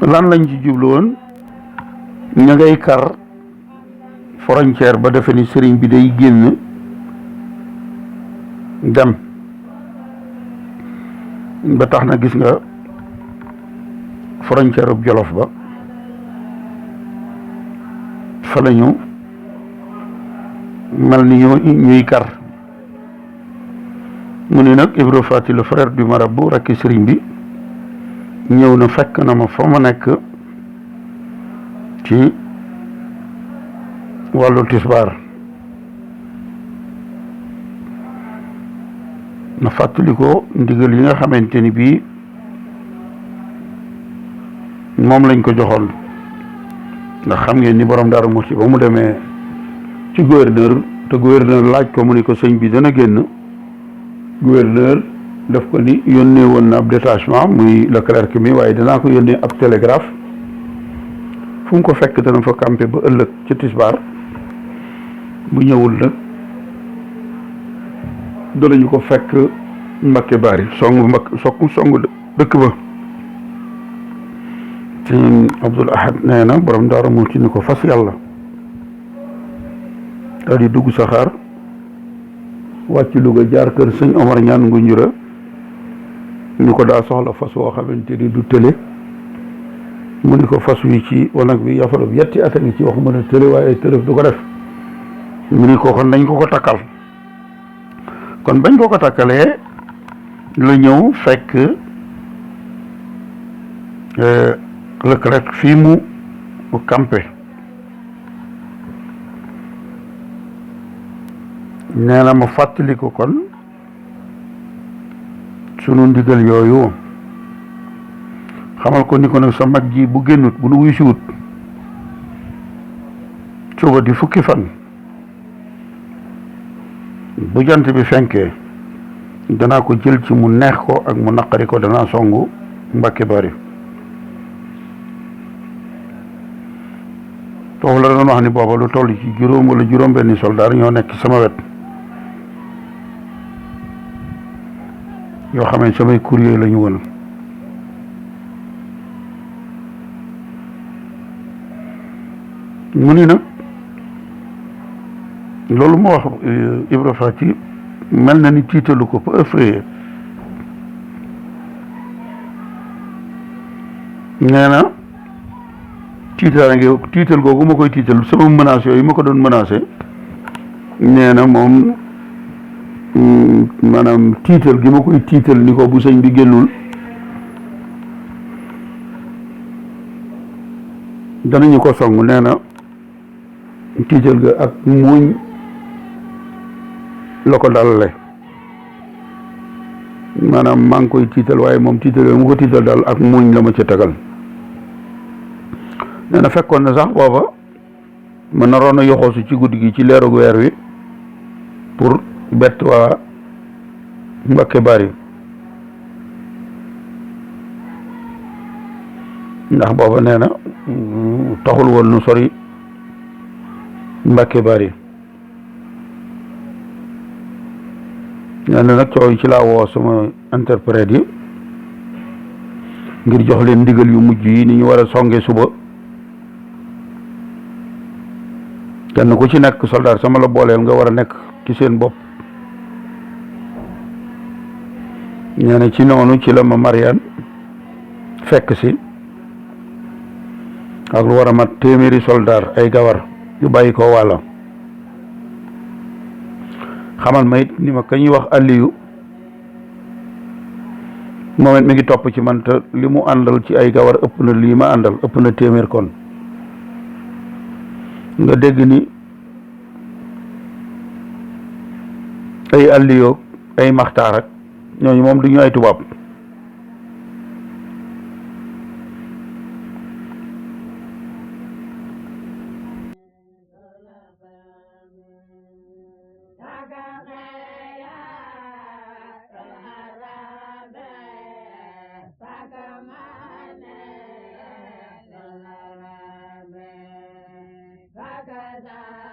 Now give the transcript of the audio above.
lan lañ ci jublu woon ña ngay kar frontière ba defe ni sëriñ bi day génn dem ba tax na gis nga frontière bu Jolof ba fa lañu mel ni ñuy kar mu ni nag Ibra Faty le frère du marabout rakki sëriñ bi ñëw na fekk na ma fa ma nekk ci wàllu tisbaar na fàttali ko ndigal yi nga xamante ni bii moom lañ ko joxoon ndax xam ngeen ni borom Daaru Muxti ba mu demee ci gouverneur te gouverneur laaj ko mu ni ko sëñ bi dana génn gouverneur daf ko ni yónnee woon na ab détachement muy Leclerc mi waaye danaa ko yónnee ab télégraphe fu mu ko fekk dana fa campé ba ëllëg ci tisbaar bu ñëwul nag danañu ko fekk Mbakke Bari song dëkk ba sëñ Abdul Ahad nee na borom Daaru Muxti ni ko fas yàlla daal di dugg saxaar wàcc Louga jaar kër sëñ Omar ñaan Ngunjura ñu ko daa soxla fas woo xamante ni du tële mu ni ko fas wi ci wanag bi yafarob yetti at ngi ci wax mën a tële waaye tërëf du ko def mu ni ko kon nañ ko takkal kon bañ ko takkalee la ñëw fekk Leclerc fii mu campé nee na ma fàttali ko kon sunu ndigal yooyu xamal ko ni ko nag sa mag ji bu génnut bu nu wuy siwut suba di fukki fan bu jant bi fenkee danaa ko jël ci mu neex ko ak mu naqari ko danaa songu Mbakke Bari foofu la doon wax ni booba lu toll ci juróom wala juróom benni soldaar ñoo nekk sama wet yoo xam ne samay courrier la ñu woon mu ni nag loolu moo wax Ibra Faty mel na ni tiitalu ko peu effrayé nee na tiital googu ma koy tiital sama menace yooyu ma ko doon menacé nee na moom maanaam tiital gi ma koy tiital ni ko bu sëñ bi génnul danañu ko song nee na tiital ga ak muuñ la ko dalale maanaam maa ngi koy tiital waaye moom tiital ga mu ko tiital daal ak muuñ la ma ca tegal nee na fekkoon na sax booba ma naroon a yoxoosu ci guddi gi ci leeru weer wi pour bett waa Mbakke Bari ndax booba nee na taxul woon nu sori Mbakke Bari nee na nag coow ci laa woo sama interprète yi ngir jox leen ndigal yu mujj yi ni ñu war a songe suba kenn ku ci nekk soldat sama la booleel nga war a nekk ci seen bopp nee na ci noonu ci la ma Mariane fekk si ak lu war a mat téeméeri soldat ay gawar yu bàyyi ko wàlla xamal ma it ni ma ka ñuy wax Aliyu moom it mi ngi topp ci man te li mu àndal ci ay gawar ëpp na lii ma àndal ëpp na téeméer kon nga dégg ni ay Aliyu ay Maxtaar ak ñooñu moom du ñu ay tubaab Bye.